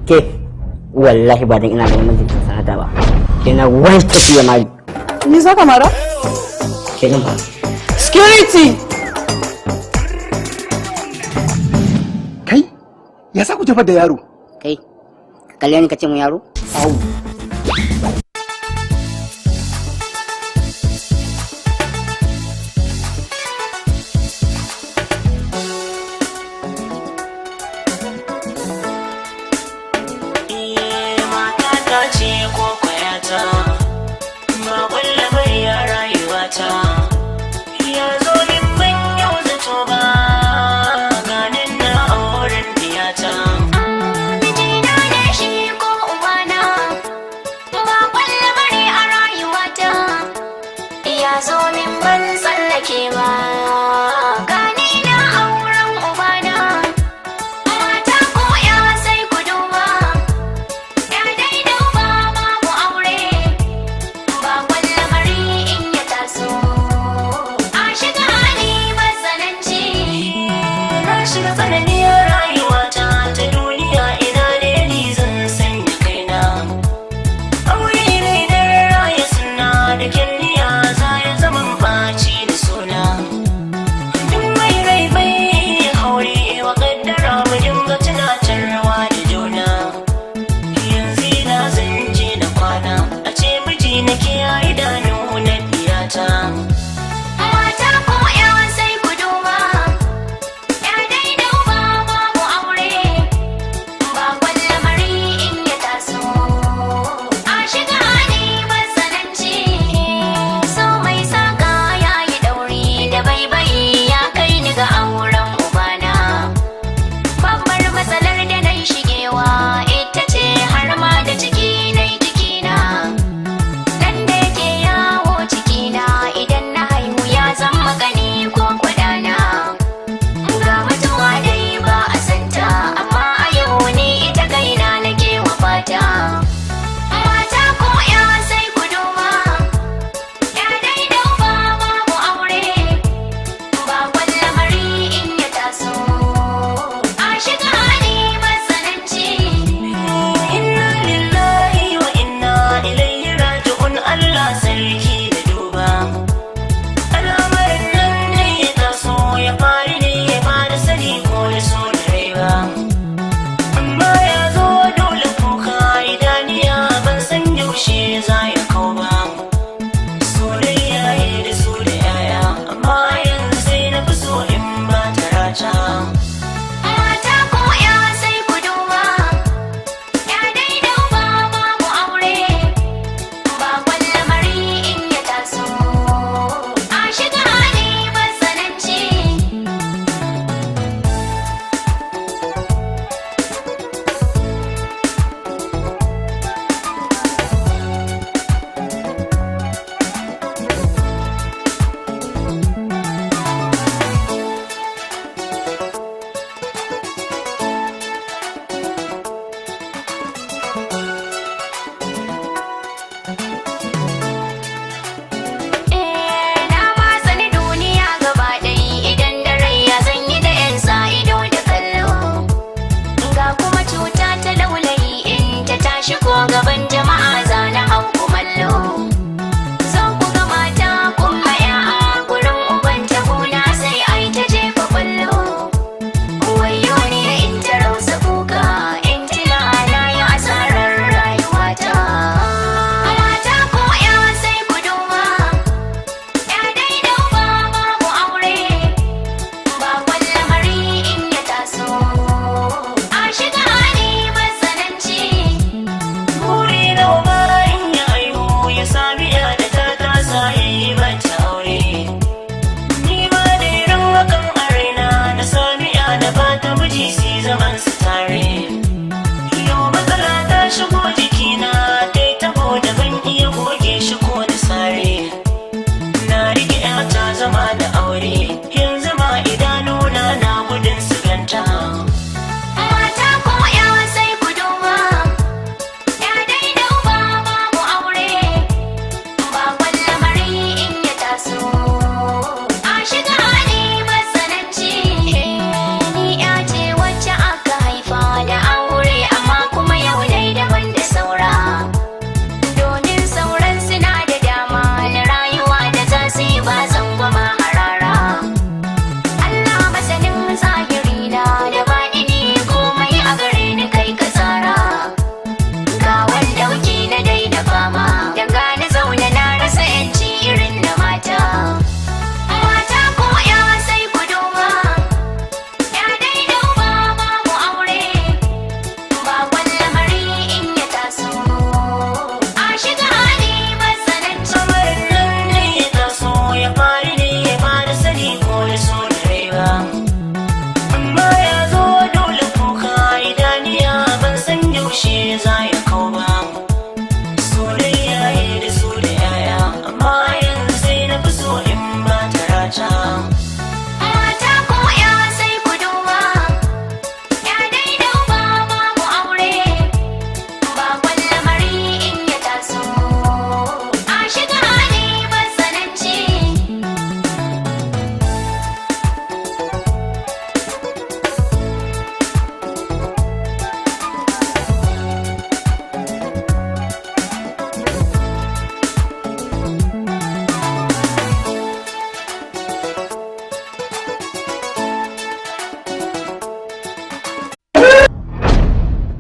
Ke, wallahi ba dan ina ganin mijinkin sanata ba, ke na wani tafiya ma. Ni za ka mara? Ke nan ba. Security! Kai, ya sa ku jefar da yaro? Kai, ka kalle ni ka ce mu yaro? Au. Matata ce ko kwayata, ba kwalla bai ya rayuwata. Ya zo min ban yau zato ba, ganin na auren diyata. Mijina ne shi ko ubana, ba kwalla bane a rayuwata. Ya zo min ban tsallake ba, gani na auren ubana. Mata ko ya sai ku duba, ya dai da uba babu aure, ba kwalla bari in ya taso. A shiga hali matsananci. Na shiga tsanani a rayuwata ta duniya, ina ne ni zan sanya kaina. Aure ne da raya suna da kyanniya, za ya zaman baci da suna. Duk mai rai bai haure wa kaddara, mu dinga tunatarwa da juna. Yanzu ina zan je na kwana, a ce miji na kiyaye idanu na diyata. Mata ko ya sai ku duba, ya dai da uba babu aure, ba lamari in ya taso. A shiga hali matsananci, so mai saka ya yi ɗauri da baibayi ya kai ni ga auren ubana. Babbar matsalar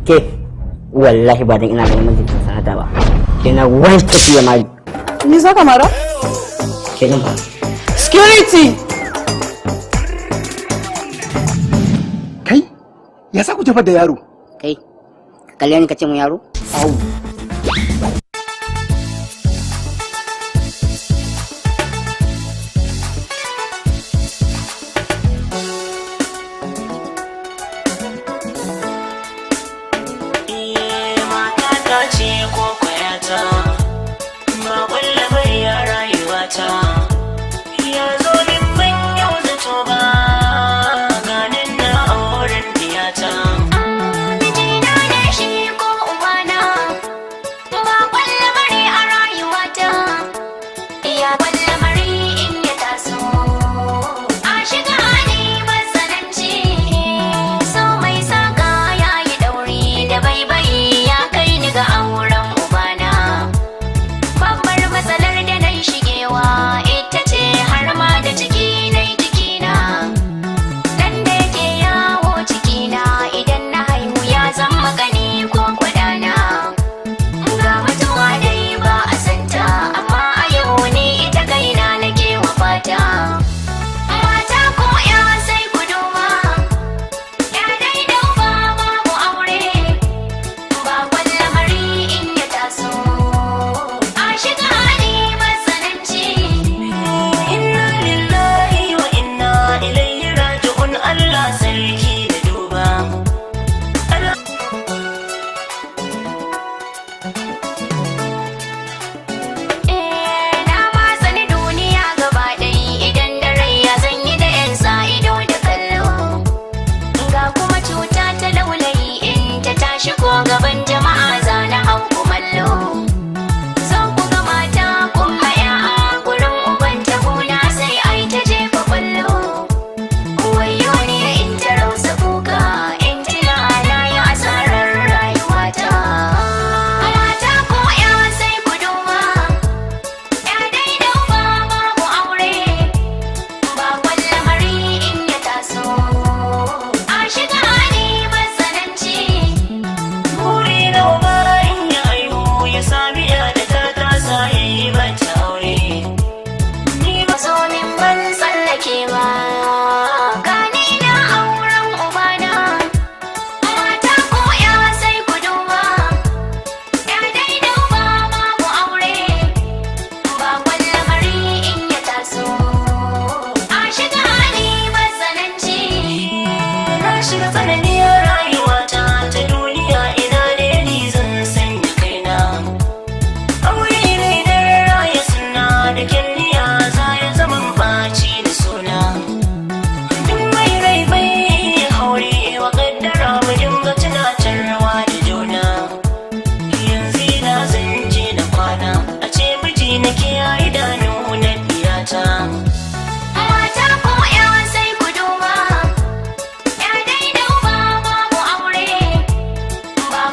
Ke, wallahi ba dan ina ganin majalisar sanata ba. Ke na wanke fiye mari. Ni za ka mara? Ke nan ba. Security! Kai, ya sa ku jefar da yaro? Kai, ka kalle ni ka ce mu yaro? Au. Mata ta ce ko